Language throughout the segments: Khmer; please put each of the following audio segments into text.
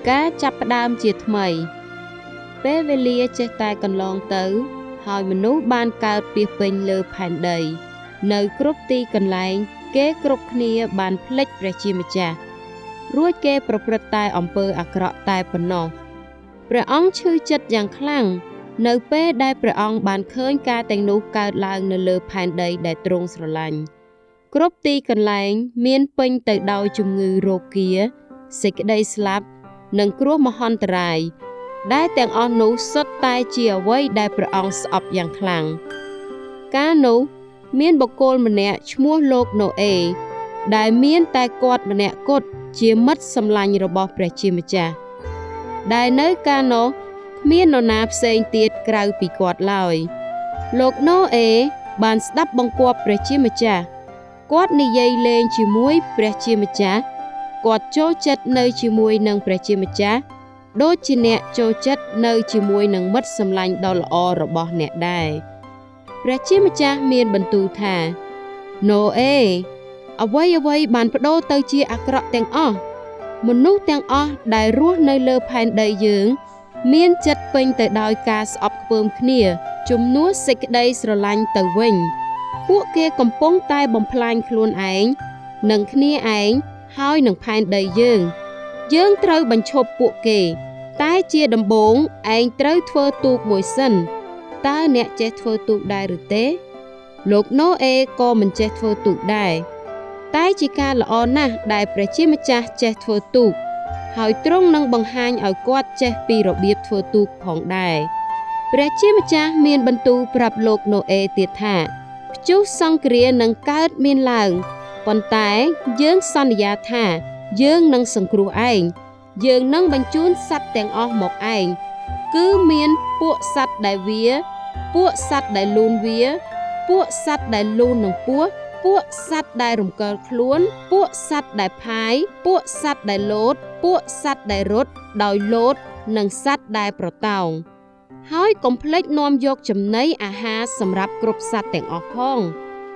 ការចាប់ផ្ដើមជាថ្មី ពេលវេលាចេះតែកន្លងទៅ ហើយមនុស្សបានកើតពាសពេញលើផែនដី នៅគ្រប់ទីកន្លែងគេគ្រប់គ្នាបានភ្លេចព្រះជាម្ចាស់ រួចគេប្រព្រឹត្តតែអំពើអាក្រក់តែប៉ុណ្ណោះ ព្រះអង្គឈឺចិត្តយ៉ាងខ្លាំង នៅពេលដែលព្រះអង្គបានឃើញការទាំងនោះកើតឡើងនៅលើផែនដីដែលទ្រង់ស្រឡាញ់ គ្រប់ទីកន្លែងមានពេញទៅដោយជំងឺរោគា សេចក្តីស្លាប់ និងគ្រោះមហន្តរាយ ដែលទាំងអស់នោះសុទ្ធតែជាអ្វីដែលព្រះអង្គស្អប់យ៉ាងខ្លាំង កាលនោះមានបុគ្គលម្នាក់ឈ្មោះលោកណូអេ ដែលមានតែគាត់ម្នាក់គត់ជាមិត្តសម្លាញ់របស់ព្រះជាម្ចាស់ ដែលនៅកាលនោះគ្មាននរណាផ្សេងទៀតក្រៅពីគាត់ឡើយ លោកណូអេបានស្ដាប់បង្គាប់ព្រះជាម្ចាស់ គាត់និយាយលេងជាមួយព្រះជាម្ចាស់ គាត់ចូលចិត្តនៅជាមួយនឹងព្រះជាម្ចាស់ ដូចជាអ្នកចូលចិត្តនៅជាមួយនឹងមិត្តសម្លាញ់ដ៏ល្អរបស់អ្នកដែរ ព្រះជាម្ចាស់មានបន្ទូលថា ណូអេ អ្វីអ្វីបានប្ដូរទៅជាអាក្រក់ទាំងអស់ មនុស្សទាំងអស់ដែលរស់នៅលើផែនដីយើង មានចិត្តពេញទៅដោយការស្អប់ខ្ពើមគ្នា ជំនួសសេចក្តីស្រឡាញ់ទៅវិញ ពួកគេកំពុងតែបំផ្លាញខ្លួនឯង និងគ្នាឯង ហើយនឹងផែនដីយើង យើងត្រូវបញ្ឈប់ពួកគេ តែជាដំបូងឯងត្រូវធ្វើទូកមួយសិន តើអ្នកចេះធ្វើទូកដែរឬទេ? លោកណូអេក៏មិនចេះធ្វើទូកដែរ តែជាការល្អណាស់ដែលព្រះជាម្ចាស់ចេះធ្វើទូក ហើយទ្រង់នឹងបង្ហាញឲ្យគាត់ចេះពីរបៀបធ្វើទូកផងដែរ ព្រះជាម្ចាស់មានបន្ទូលប្រាប់លោកណូអេទៀតថា ព្យុះសង្គ្រានឹងកើតមានឡើង ប៉ុន្តែយើងសន្យាថាយើងនឹងសង្គ្រោះឯង យើងនឹងបញ្ជូនសត្វទាំងអស់មកឯង គឺមានពួកសត្វដែលវា ពួកសត្វដែលលូនវា ពួកសត្វដែលលូននឹងពស់ ពួកសត្វដែលរំកិលខ្លួន ពួកសត្វដែលផាយ ពួកសត្វដែលលោត ពួកសត្វដែលរត់ដោយលោត និងសត្វដែលប្រតោង ហើយកុំភ្លេចនាំយកចំណីអាហារសម្រាប់គ្រប់សត្វទាំងអស់ផង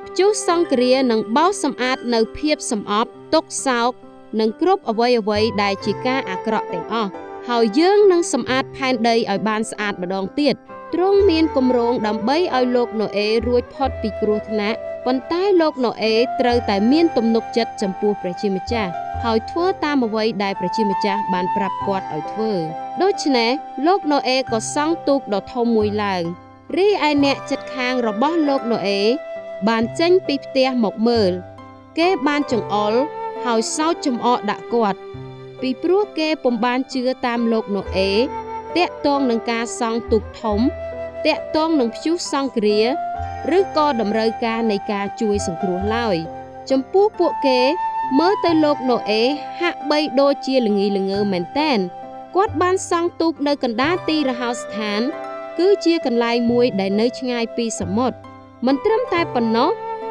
ព្យុះសង្គ្រានឹងបោសសម្អាតនៅភាពសម្អប់ ទុក្ខសោក និងគ្រប់អ្វីៗដែលជាការអាក្រក់ទាំងអស់ ហើយយើងនឹងសម្អាតផែនដីឲ្យបានស្អាតម្ដងទៀត ទ្រង់មានគម្រោងដើម្បីឲ្យលោកណូអេរួចផុតពីគ្រោះថ្នាក់ ប៉ុន្តែលោកណូអេត្រូវតែមានទំនុកចិត្តចំពោះព្រះជាម្ចាស់ ហើយធ្វើតាមអ្វីដែលព្រះជាម្ចាស់បានប្រាប់គាត់ឲ្យធ្វើ ដូច្នេះលោកណូអេក៏សង់ទូកដ៏ធំមួយឡើង រីឯអ្នកជិតខាងរបស់លោកណូអេបានចេញពីផ្ទះមកមើល គេបានចង្អុលហើយសោចចំអកដាក់គាត់ ពីព្រោះគេពុំបានជឿតាមលោកណូអេ ទាក់ទងនឹងការសង់ទូកធំ ទាក់ទងនឹងព្យុះសង្គ្រា ឬក៏តម្រូវការនៃការជួយសង្គ្រោះឡើយ ចំពោះពួកគេមើលទៅលោកណូអេហាក់បីដូចជាល្ងីល្ងើមែនទែន គាត់បានសង់ទូកនៅកណ្ដាលទីរហោស្ថាន គឺជាកន្លែងមួយដែលនៅឆ្ងាយពីសមុទ្រ មិនត្រឹមតែប៉ុណ្ណោះ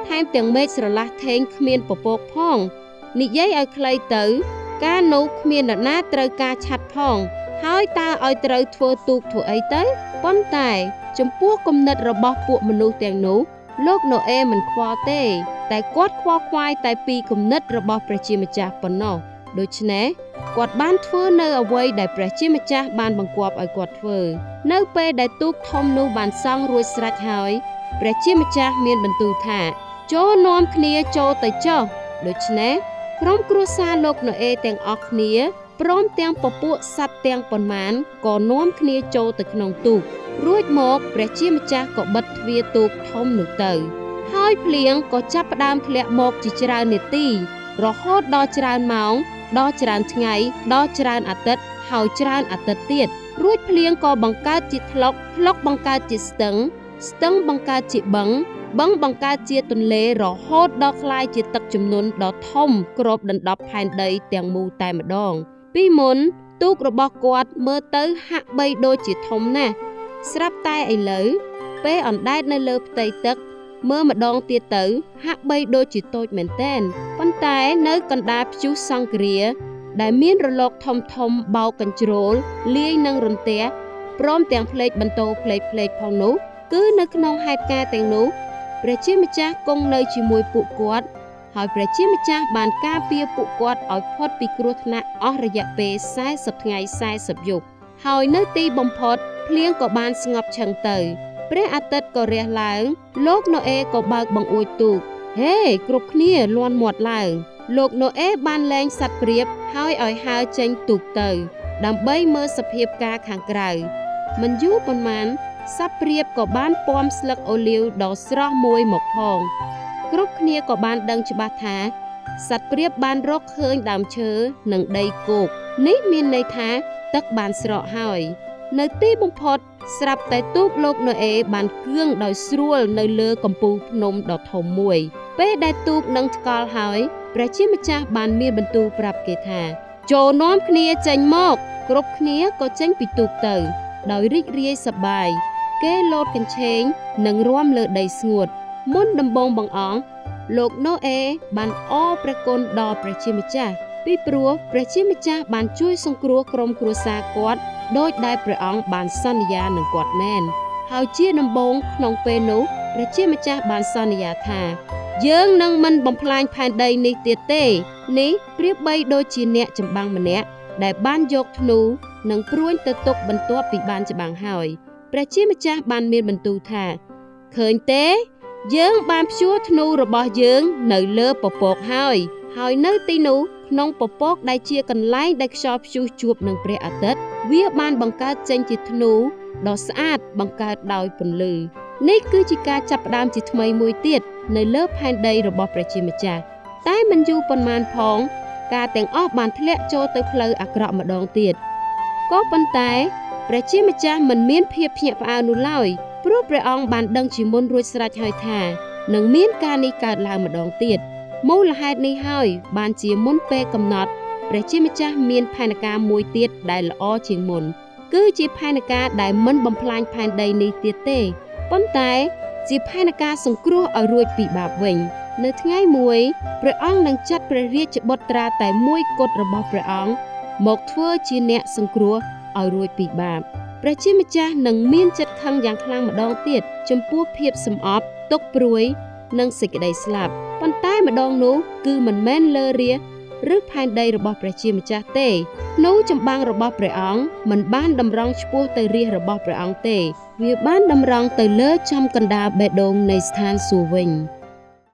ថែមទាំងមេឃស្រឡះធេងគ្មានពពកផង និយាយឲ្យខ្លីទៅ កាលនោះគ្មាននរណាត្រូវការឆាត់ផង ហើយតើឲ្យត្រូវធ្វើទូកធ្វើអីទៅ ប៉ុន្តែចំពោះគំនិតរបស់ពួកមនុស្សទាំងនោះ លោកណូអេមិនខ្វល់ទេ តែគាត់ខ្វល់ខ្វាយតែពីគំនិតរបស់ព្រះជាម្ចាស់ប៉ុណ្ណោះ ដូច្នេះគាត់បានធ្វើនៅអ្វីដែលព្រះជាម្ចាស់បានបង្គាប់ឲ្យគាត់ធ្វើ នៅពេលដែលទូកធំនោះបានសង់រួចស្រេចហើយ ព្រះជាម្ចាស់មានបន្ទូលថា ចូលនាំគ្នាចូលទៅចុះ ដូច្នេះក្រុមគ្រួសារលោកណូអេទាំងអស់គ្នា ព្រមទាំងពពួកសត្វទាំងប៉ុន្មានក៏នាំគ្នាចូលទៅក្នុងទូក រួចមកព្រះជាម្ចាស់ក៏បិទទ្វារទូកធំនោះទៅ ហើយភ្លៀងក៏ចាប់ផ្ដើមធ្លាក់មកជាច្រើននាទី រហូតដល់ច្រើនម៉ោង ដល់ច្រើនថ្ងៃ ដល់ច្រើនអាទិត្យ ហើយច្រើនអាទិត្យទៀត រួចភ្លៀងក៏បង្កើតជាថ្លុក ថ្លុកបង្កើតជាស្ទឹង ស្ទឹងបង្កើតជាបឹង បឹងបង្កើតជាទន្លេរហូតដល់ក្លាយជាទឹកជំនន់ដ៏ធំគ្របដណ្ដប់ផែនដីទាំងមូលតែម្ដង ពីមុនទូករបស់គាត់មើលទៅហាក់បីដូចជាធំណាស់ ស្រាប់តែឥឡូវពេលអណ្ដែតនៅលើផ្ទៃទឹក មើលម្ដងទៀតទៅហាក់បីដូចជាតូចមែនទែន ប៉ុន្តែនៅកណ្ដាលព្យុះសង្គ្រា ដែលមានរលកធំធំបោកកញ្ជ្រោលលាយនឹងរន្ទះ ព្រមទាំងផ្លេកបន្ទោផ្លេកផ្លេកផងនោះ គឺនៅក្នុងហេតុការណ៍ទាំងនោះ ព្រះជាម្ចាស់គង់នៅជាមួយពួកគាត់ ហើយព្រះជាម្ចាស់បានការពារពួកគាត់ឲ្យផុតពីគ្រោះថ្នាក់អស់រយៈពេល40ថ្ងៃ40យប់ហើយនៅទីបំផុតភ្លៀងក៏បានស្ងប់ឈឹងទៅព្រះអាទិត្យក៏រះឡើងលោកណូអេក៏បើកបង្អួចទូកហេគ្រប់គ្នាលាន់មាត់ឡើងលោកណូអេបានលែងសត្វព្រាបហើយឲ្យហើរចេញទូកទៅដើម្បីមើលសភាពការខាងក្រៅមិនយូរប៉ុន្មានសត្វព្រាបក៏បានពាំស្លឹកអូលីវដ៏ស្រស់មួយមកផងគ្រប់គ្នាក៏បានដឹងច្បាស់ថាសត្វព្រាបបានរកឃើញដើមឈើនិងដីគោកនេះមានន័យថាទឹកបានស្រកហើយនៅទីបំផុតស្រាប់តែទូកលោកណូអេបានគឿងដោយស្រួលនៅលើកំពូលភ្នំដ៏ធំមួយពេលដែលទូកនឹងថ្កល់ហើយព្រះជាម្ចាស់បានមានបន្ទូលប្រាប់គេថាចូលនាំគ្នាចេញមកគ្រប់គ្នាក៏ចេញពីទូកទៅដោយរីករាយសប្បាយគេលោតកញ្ឆេងនិងរាំលើដីស្ងួតមុនដំបូងបង្អស់លោកណូអេបានអរព្រះគុណដល់ព្រះជាម្ចាស់ពីព្រោះព្រះជាម្ចាស់បានជួយសង្គ្រោះក្រុមគ្រួសារគាត់ដោយដែលព្រះអង្គបានសន្យានឹងគាត់មែនហើយជាដំបូងក្នុងពេលនោះព្រះជាម្ចាស់បានសន្យាថាយើងនឹងមិនបំផ្លាញផែនដីនេះទៀតទេនេះប្រៀបបីដូចជាអ្នកចម្បាំងម្នាក់ដែលបានយកធ្នូនិងព្រួញទៅទុកបន្ទាប់ពីបានច្បាំងហើយព្រះជាម្ចាស់បានមានបន្ទូលថាឃើញទេយើងបានព្យួរធ្នូរបស់យើងនៅលើពពកហើយហើយនៅទីនោះក្នុងពពកដែលជាកន្លែងដែលខ្យល់ព្យុះជួបនឹងព្រះអាទិត្យវាបានបង្កើតចេញជាធ្នូដ៏ស្អាតបង្កើតដោយពន្លឺនេះគឺជាការចាប់ផ្ដើមជាថ្មីមួយទៀតនៅលើផែនដីរបស់ព្រះជាម្ចាស់តែមិនយូរប៉ុន្មានផងការទាំងអស់បានធ្លាក់ចូលទៅផ្លូវអាក្រក់ម្ដងទៀតក៏ប៉ុន្តែព្រះជាម្ចាស់មិនមានភាពភ្ញាក់ផ្អើលនោះឡើយព្រោះព្រះអង្គបានដឹងជាមុនរួចស្រេចហើយថានឹងមានការនេះកើតឡើងម្ដងទៀតមូលហេតុនេះហើយបានជាមុនពេលកំណត់ព្រះជាម្ចាស់មានផែនការមួយទៀតដែលល្អជាងមុនគឺជាផែនការដែលមិនបំផ្លាញផែនដីនេះទៀតទេប៉ុន្តែជាផែនការសង្គ្រោះឲ្យរួចពីបាបវិញនៅថ្ងៃមួយព្រះអង្គនឹងចាត់ព្រះរាជបុត្រាតែមួយគត់របស់ព្រះអង្គមកធ្វើជាអ្នកសង្គ្រោះឲ្យរួចពីបាបព្រះជាម្ចាស់នឹងមានចិត្តខឹងយ៉ាងខ្លាំងម្ដងទៀតចំពោះភាពសំអប់ទុក្ខព្រួយនិងសេចក្តីស្លាប់ប៉ុន្តែម្ដងនោះគឺមិនមែនលើរាជឬផែនដីរបស់ព្រះជាម្ចាស់ទេនោះចម្បាំងរបស់ព្រះអង្គមិនបានតម្រង់ឆ្ពោះទៅរាជរបស់ព្រះអង្គទេវាបានតម្រង់ទៅលើចំកណ្ដាលបេះដូងនៃស្ថានសួគ៌វិញ។